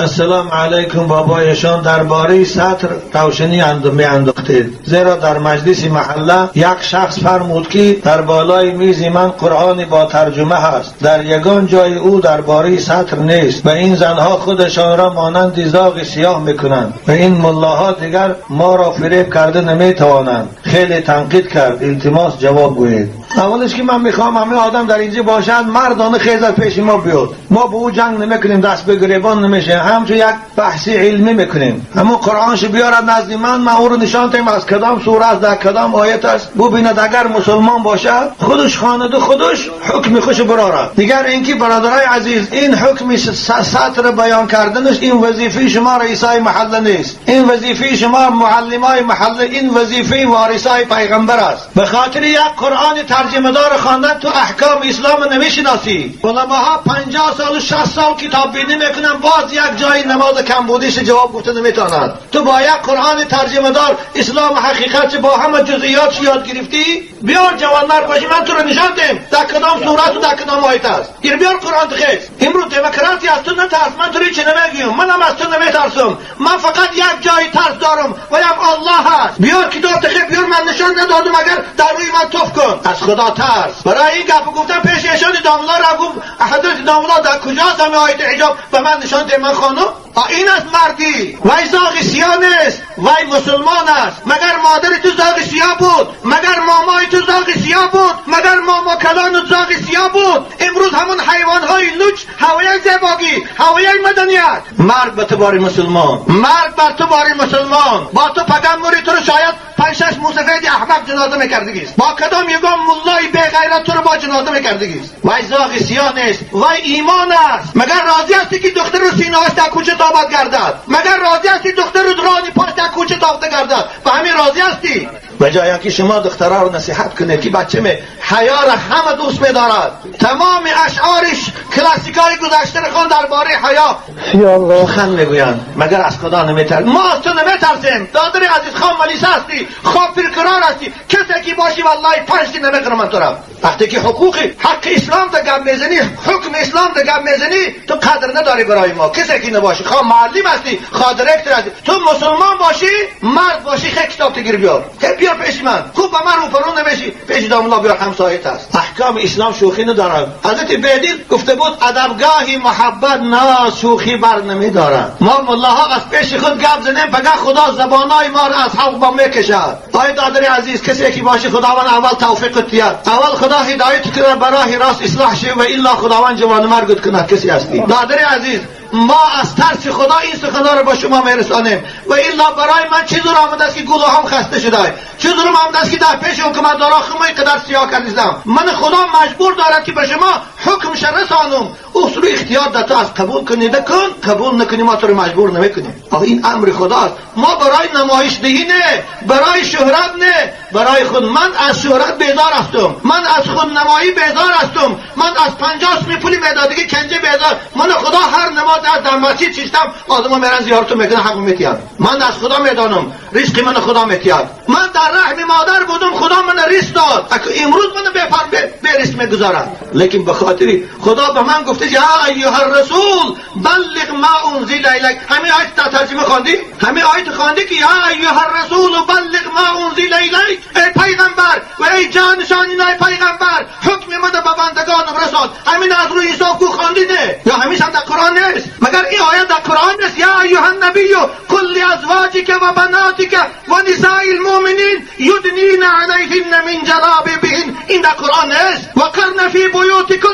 السلام علیکم. بابایشان درباره ستر روشنی می انداختید، زیرا در مجلس محله یک شخص فرمود که در بالای میز من قرآن با ترجمه هست، در یگان جای او درباره ستر نیست و این زنها خودشان را مانند زاغ سیاه میکنند و این ملاها دیگر ما را فریب کرده نمیتوانند. خیلی تنقید کرد. التماس جواب گویید. اولش که من میخوام همه آدم در اینجا باشند، مردانه خیزد پیش ما بیاد. ما به او جنگ نمیکنیم، دست به گریبان نمیشه، همچون یک بحثی علمی میکنیم. همون قرآنش بیارد نزد من، من او رو نشان تیم از کدام سوره است، در کدام آیت است. ببیند، اگر مسلمان باشد، خودش خوانده، خودش حکم خوش برارد. دیگر اینکه برادرای عزیز، این حکم ستر بیان کردنش، این وظیفه شما رئیسای محله نیست، این وظیفه شما معلمای محله، این وظیفه وارثای پیغمبر است. به خاطر یک قرآن ترجمه دار خواندن تو احکام اسلام نمیشناسی. علماها 50 سال و 60 سال کتاب بینی میکنن، باز یک جای نماز کم بودیش جواب گفته نمیتواند. تو با یک قرآن ترجمه دار اسلام حقیقت با همه جزئیات یاد گرفتی؟ بیار، جوانمرد باشی، من تو رو نشان دیم در کدام سورت و در کدام آیت است. گیر بیار قرآن خیز. امروز دموکراسی از تو نترس. من تو رو چه نمیگیم، منم از تو نمیترسم. من فقط یک جای ترس دارم و هم الله هست. بیار کتاب تخیل، بیار. من نشان ندادم، اگر در روی من تف کن. از خدا ترس. برای این گپ گفتم پیش ایشان داملا را گفت حضرت داملا در کجاست همه آیت حجاب؟ به من نشان ده، من خانم. این است مردی. وای زاغ سیاه نیست، وای مسلمان است. مگر مادر تو زاغ سیاه بود؟ مگر مامای تو زاغ سیاه بود؟ مگر ماما کلان زاغ سیاه بود؟ امروز همون حیوان های لوچ هوای زیباگی، هوای مدنیت. مرگ به تو باری مسلمان، مرگ بر تو باری مسلمان. با تو پگم موری، تو رو شاید پنج شش موسفید احمق جنازه میکردگیست. با کدام یگان ملای بی غیرت تو رو با جنازه میکردگیست. وای زاغ سیاه نیست، وای ایمان است. مگر راضی هستی که دختر رو سینه‌اش در کوچه تابد گردد؟ مگر راضی هستی دختر رو رانی پاش در کوچه تافته گردد؟ و همین راضی هستی؟ به جای که شما دخترها رو نصیحت کنید که بچه می حیا را همه دوست می‌دارد، تمام اشعارش کلاسیکای گذشته خون درباره حیا یا الله. سخن میگویند. مگر از خدا نمیترس؟ ما از تو نمیترسیم دادر عزیز. خواه ملیسه هستی، خواه پرکرار هستی، کسی که باشی، والله پنج دی نمیکنم من تو را. وقتی که حقوق حق اسلام تا گپ میزنی، حکم اسلام تا گپ میزنی، تو قدر نداری برای ما. کسی که نباشی، خواه معلم هستی، خواه director هستی، تو مسلمان باشی، مرد باشی، خیلی کتاب تگیر بیار، خیلی بیار پیش من. خوب به من روپرو نمیشی، پیش داملا بیار، همسایت است. احکام اسلام شوخی ندارد. حضرت بیدل گفته بود ادبگاهی محبت ناز شوخی بر نمیدارد. ما ملاها از پیش خود گپ زنیم، فقط خدا زبانای ما را از حق با میکشد. آی دادر عزیز، کسی که باشی، خداوند اول توفیق تیاد، اول خدا هدایت کنه، برای راست اصلاح شی و الا خداوند جوان مرگت کند. کسی هستی دادر عزیز، ما از ترس خدا این سخنها رو با شما میرسانیم و الا برای من چه زور آمده است که گلوهم خسته شده؟ چه زور آمده است که در پیش حکومت دارا خمه قدر سیاه کردیدم؟ من خدا مجبور دارد که به شما حکم رسانم. او سر اختیار در تو از قبول کنی کن، قبول نکنی ما تو رو مجبور نمیکنیم. آخه این امر خداست. ما برای نمایش دهی نه، برای شهرت نه، برای خود. من از شهرت بیزار هستم، من از خود نمایی بیزار هستم، من از 50 می پولی میدادگی کنجه بیزار. من خدا هر نماز از در مسجد چیستم، آدم میرن زیارت میکنن، حق میتیان. من از خدا میدانم رزق من خدا میتیاد. من در رحم مادر بودم، خدا من رزق داد. اگه امروز من به پر به رزق میگذارد، لیکن به خاطری خدا به من گفته یا ایها الرسول بلغ ما انزل الیک. همین آیت تا ترجمه خواندی؟ همین آیت خواندی که یا ایها الرسول بلغ ما انزل الیک. ای پیغمبر و ای جانشان پیغمبر، حکم من به بندگان رسان. همین از روی حساب کو خواندی؟ نه، یا همیشه هم در قرآن نیست؟ مگر این آیت در قرآن نیست؟ یا ایها النبی قل لازواجک و بناتک و نساء المؤمنین یدنین علیهن من جلابیبهن. این در قرآن نیست؟ وقرن فی بیوتکن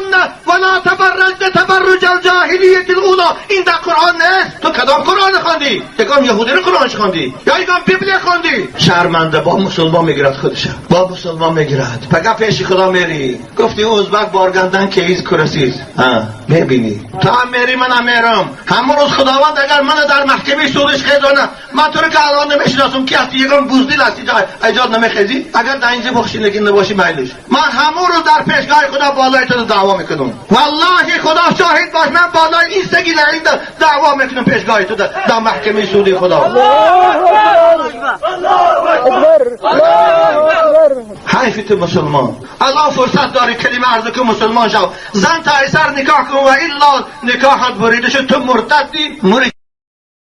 ولا تبرجن تبرج الجاهلیة الاولى. این در قرآن نیست؟ تو کدام قرآن خواندی؟ یکم یهودی رو قرآن خواندی یا یکم بیبلی خواندی؟ شرمنده با مسلمان میگیرد، خودش با مسلمان میگیرد. فقط پیش خدا میری، گفتی ازبک بارگندن که ایز کرسیز ها میبینی. تو هم میری، من هم میرم. همون روز خداوند اگر من در محکمه سودش خیزانه، من تو رو که الان نمیشناسم کی هستی، یکم بوزدیل هستی، ایجاد نمیخیزی. اگر در اینجا بخشی نگین نباشی میلش، من همون روز در پیشگاه خدا بالای تو دعوا میکنم. والله خدا شاهد باش، من بالای این سگی لعین دعوا میکنم پیشگاه تو در محکمه سودی خدا. حیف تو مسلمان، الان فرصت داری کلمه عرض کن، مسلمان شو، زن تا سر نکاح کن و الا نکاحت بریده شد، تو مرتدی، مری.